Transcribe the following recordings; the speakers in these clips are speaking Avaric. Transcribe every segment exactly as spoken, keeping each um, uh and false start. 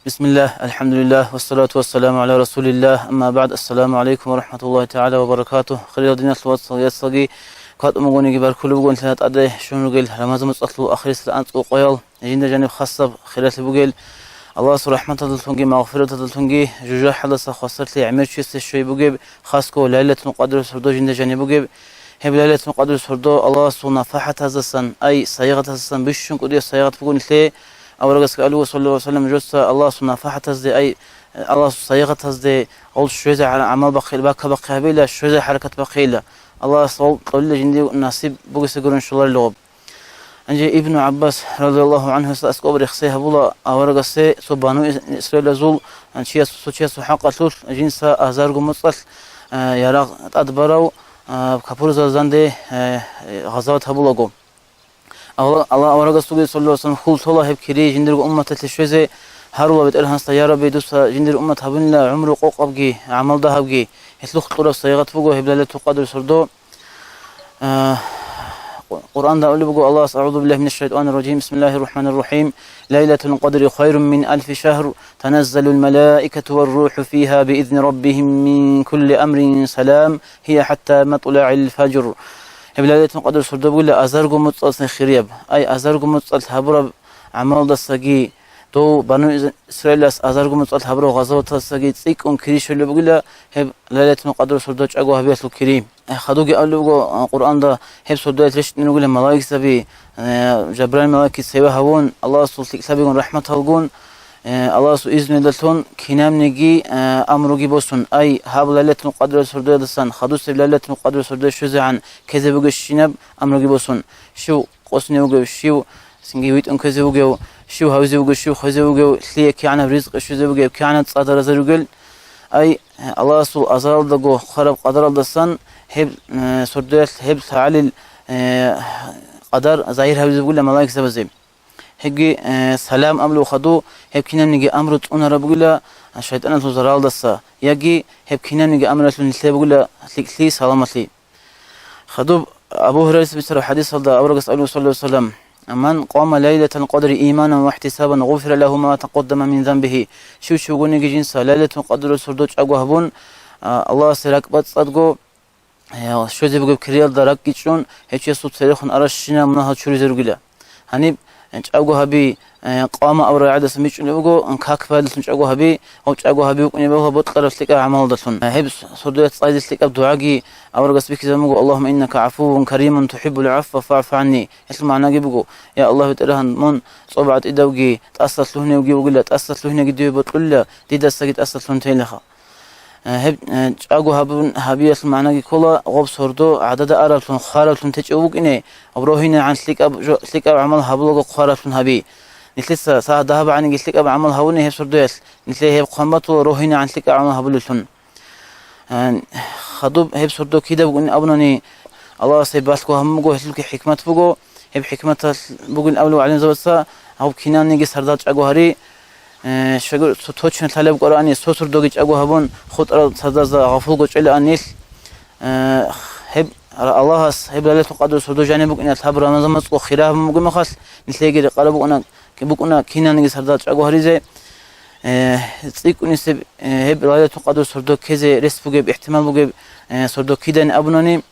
Бисмиллагь, алхӀамдулиллагь, вассалату вассаламу гӀала расулиллагь, амма багӀд, ассаламу гӀалайкум ва рахӀматуллагьи тагӀала ва баракатугь. Хириял диналъул вацал, яцалги кватӀун бугониги баркулеб бугон лъила тӀаде щун ругел Рамазан моцӀалъул ахирисел анцӀго къоял, жинда жаниб хасаб хиралъи бугел, Аллагьасул рахӀматалдалъунги магъфираталдалъунги жужахӀалдаса хвасарлъи гӀемер чиясе щвей бугеб, хасго Лайлатул Къадрил сордо жинда жаниб бугеб. Гьеб Лайлатул Къадрил сордо Аллагьасул нафахӀатаздасан, ай, сайигъатаздасан бищун кӀудияб сайигъат бугонилъе, аварагасги абулеб, саллаллагьу гӀалайгьи ва саллам, жодоца Аллагьасул нафахӀатазде, ай, Аллагьасул сайигъатазде гъол щвезе гӀа-, гӀамал бахъейила, бакабахъи гьабейила, щвезе хӀаракат бахъейила. Аллагьас гъол кьолила жиндие насиб бугесе гурун щоларила гъоб. Гьанже Ибну ГӀаббас, радияллагьу гӀанхуясда, аскӀоб рехсей гьабула аварагасе цо бану Ис-, Исраилазул чияс-, цо чиясул хӀакъалъулъ жинца азарго моцӀалъ, э, ярагъ тӀадбарав, э, капурзабазанде, э, гъазават гьабулаго. Алла-, Аллагь аварагасулги, саллаллагьу гӀалайгьи ва саллам, хьул лъола гьеб кири жиндирго умматалъе щвезе, гьарула БетӀергьанасда: «Я Рабби, дуца жиндир уммат гьабунила гӀумру къокъабги, гӀамал дагьабги». Гьелъухъ кьураб сайигъат буго гьеб Лайлатул Къадрил сордо. Э, Къу-, Къуръанда абулеб буго Аллагьас: «أعوذ بالله من الشيطان الرجيم. بسم الله الرحمن الرحيم. ليلة القدر خير من ألف شهر. تنزل الملائكة والروح فيها بإذن ربهم من كل أمر سلام هي حتى مطلع الفجر». Гьеб Лайлатул Къадрил сордо бугила азарго моцӀалъ хирияб, ай, азарго моцӀалъ гьабураб гӀамалдасаги, дов бану Ис-, Исраилас азарго моцӀалъ гьабураб гъазаватасаги цӀикӀкӀун кири щолеб бугила гьеб Лайлатул Къадрил сордо чӀаго гьабиялъул кири. Э, хадуги абулеб буго, э, Къуръанда, гьеб сордоялъ рещтӀинаб бугила малаикзаби, э, Жабраил малаикги цеве гьавун, Аллагьасул лъикӀлъабигун рахӀматалгун, э, Аллагьасул изнуялдалъун кинабниги, э, амруги босун, ай, гьаб Лайлатул Къадрил сордоялдасан хадусеб Лайлатул Къадрил сордоялъ щвезегӀан ккезе бугебщинаб амруги босун. Щив къосине вугев, щив цинги витӀун ккезе вугев, щив гьавизе вугев, щив хвезе вугев, лъие кигӀанаб ризкъи щвезе вугев, кигӀанаб цӀадаразе ругел. Ай, Аллагьасул азалалдаго хъвараб къадаралдасан гьеб, э, сордоялъ гьеб лъагӀалил, э, къадар загьир гьабизе бугила малаикзабазе. Гьебги, э, салам абулев хаду, гьеб кинабниги амру цӀунараб бугила шайтӀаналъул заралдаса, яги гьеб кинабниги амралъун нилъее бугила лъикӀлъи, саламалъи. Хадуб Абу Гьурайрас бицараб хӀадисалда аварагас абуна, саллаллагьу гӀалайгьи ва саллам: «Ман къама лайлатал къадри иманан ва ихтисабан, гъуфира лагьу ма такъаддама мин занбигьи». Щив чи вугониги жинца Лайлатул Къадрил сордо чӀаго гьабун, а, Аллагьасе ракӀбацӀцӀадго, э, щвезе бугеб кириялда ракӀги чӀун, гьев чиясул церехун аращинаб мунагьал чуризе ругила. Гьаниб, э, чӀаго гьаби, э, къама абураб рагӀидасан бичӀчӀулеб буго, э, как баялдалъун чӀаго гьаби, гьоб чӀаго гьаби вукӀунеб буго бокьараб лъикӀаб гӀамалалдалъун. Э, гьеб сордоялъ цӀайзе лъикӀаб дугӀаги аварагас бихьизабун буго: «Аллагьумма иннака гӀафувун каримун тухӀиббул гӀафва фагӀфу гӀанни». Гьелъул магӀнаги буго: «Я Аллагь, БетӀергьан, мун цӀобагӀат тӀидавги, тӀаса лъугьиневги вугила, тӀаса лъугьинеги дие бокьулила, дидасаги тӀаса лъугьун тейилаха». Э, гьеб, э, чӀаго гьабун, гьабиялъул магӀнаги ккола, гъоб сордо гӀадада араблъун, хвараблъун течӀев вукӀине, гъоб рогьинегӀан лъикӀаб жо-, лъикӀаб гӀамал гьабулаго хвараблъун гьаби. Нилъеца сагьат дагьаб гӀаниги лъикӀаб гӀамал гьабуни гьеб сордоялъ, нилъее гьеб хъван батула рогьинегӀан лъикӀаб гӀамал гьабулеблъун. Э, хадуб гьеб сордо кида бугин абунани, Аллагьас гьеб балъго гьабун буго, гьелъулги хӀикмат буго. Гьеб хӀикматалъ бугин абулев гӀалимзабаца, гьаб кинабниги сардал чӀаго гьари, э, щайгур цо точно лъалеб кӀвараани, цо сордоги чӀаго гьабун, хутӀарал сардазда гъафулго чӀелаан нилъ. Э, гьеб ра-, Аллагьас гьеб Лайлатул Къадрил сордо жаниб букӀиналъ гьаб Рамазан моцӀго хира гьабун бугеб мехалъ, нилъееги рекъараб букӀуна, букӀуна кинабниги сардал чӀаго гьаризе, э, цӀикӀкӀунисеб, э, гьеб Лайлатул Къадрил сордо ккезе рес бугеб, ихтимал бугеб, э, сордо кидани абунани,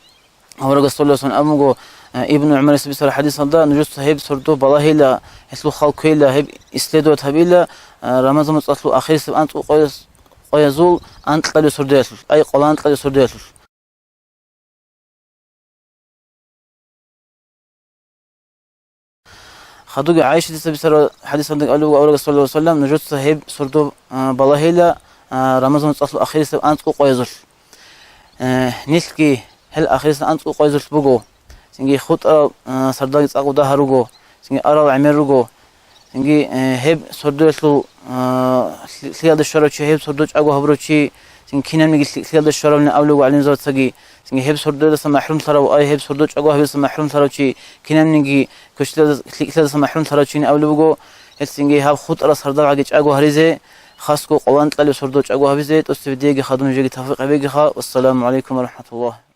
Аварагас саллаллагьу гӀалайгьи ва саллам абун буго, э, Ибну ГӀумарас бицараб хӀадисалда, нужеца гьеб сордо балагьейила, гьелъул хал кквейила, гьеб исследовать гьабейила, э, Рамазан моцӀалъул ахирисеб анцӀго къояз-, къоязул анкьабилеб сордоялъулъ, ай, къоло анкьабилеб сордоялъулъ. Хадуги ГӀайшатица бицараб хӀадисалда абулеб буго аварагас саллаллагьу гӀалайгьи ва саллам, нужеца гьеб сордо, а, балагьейила, а, Рамазан моцӀалъул ахирисеб анцӀго къоязулъ. Э, нилъги гьел ахирисеб анцӀго къоязулъ буго. Цинги хутӀарал, а, сардалги цӀакъ дагьал руго, цинги арал гӀемер руго. Цинги, э, гьеб сордоялъул, а, лъи-, лъиялде щварав чи, гьеб сордо чӀаго гьабурав чи, цинги кинабниги лъи-, лъиялде щваравлъун абулеб буго гӀалимзабацаги. Цинги гьеб сордоялдаса махӀрумлъарав, ай, гьеб сордо чӀаго гьабиялдаса махӀрумлъарав чи, кинабниги квешлъиялдаса, лъикӀлъиялдаса махӀрумлъарав чийин абулеб буго. Гьелъ цинги гьаб хутӀарал сардалгӀаги чӀаго гьаризе, хасго къоло анкьабилеб сордо чӀаго гьабизе, тӀоцебе диеги хадуб нужееги тавфикъ гьабегиха. Вассаламу гӀалайкум ва рахӀматуллагь.